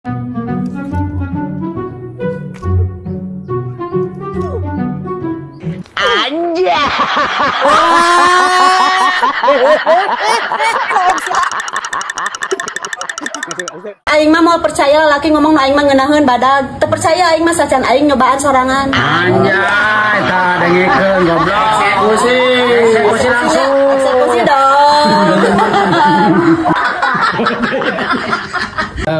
Anjay. Aing mah mau percaya laki ngomong aing mah ngeunaheun badag. Teu percaya aing mah sacan aing nyobaan sorangan. Anjay, tah dengekeun goblok. Eksekusi. Eksekusi langsung. Eksekusi dong.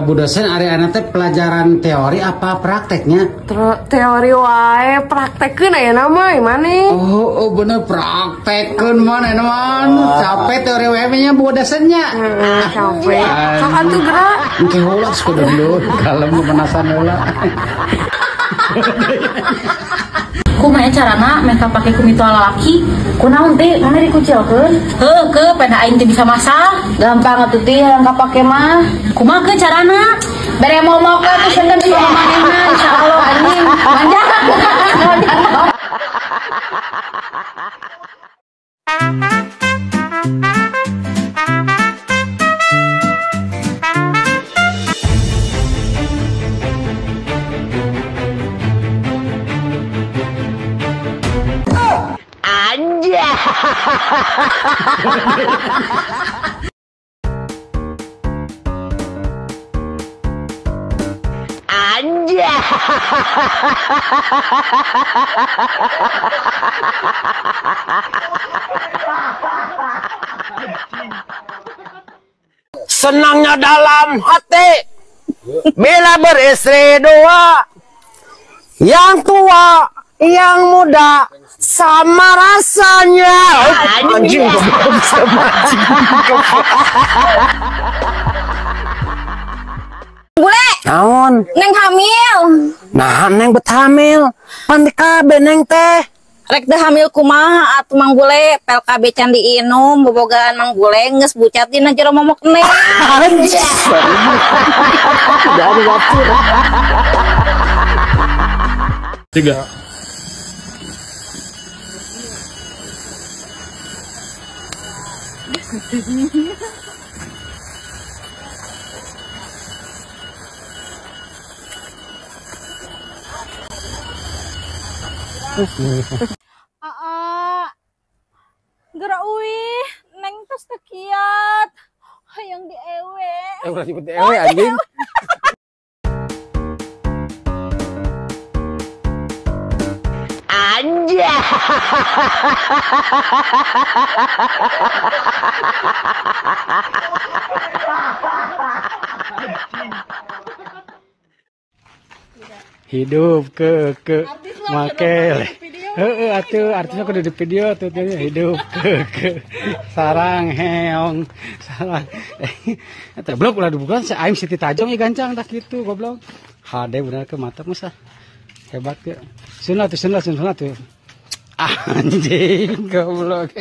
Bu dosen ari anak teh pelajaran teori apa prakteknya? Teori wae, praktekkeun aya mah maneh. Oh, bener praktekkeun maneh mah. Capek teori wae nya bu dosennya. Heeh, capek. Sok atuh gerak. Engke heula kudu dulu, kalem penasaran heula. Kumaha carana meh kapake ku mitoha lalaki? Kunaon teh mana dikucilkeun? Heuh ke pena aing teh bisa masak. Gampang atuh teh yang kapake mah. Kumaha ke carana? Bere momok atuh senten sama manehna insyaallah anjing. Manja. Anjay. Senangnya dalam hati bila beristri dua, yang tua, yang muda, sama rasanya. Anjing, sama anjing. Bule. Naon? Neng hamil. Nah, neng bet hamil. Pan kabeh neng teh. Rek teh hamil kumaha atuh Mang Bule, pel KB can diinum, bobogaan Mang Bule geus bucat dina jero momok neng. Dari waktu. 3. Aa, gerak uih, neng tos tekiat, hayang diewe. Udah cepet diewe anjing. Anjay. Hidup ke makel. Heeh atuh artisnya kudu di video atuh hidup ke sarang heong sarang. Eta blok ulah dibuka si aing Siti Tajong ieu gancang tah kitu goblok. HD bener ke mata mah hebat ke. Sunah tuh. Anjing goblok.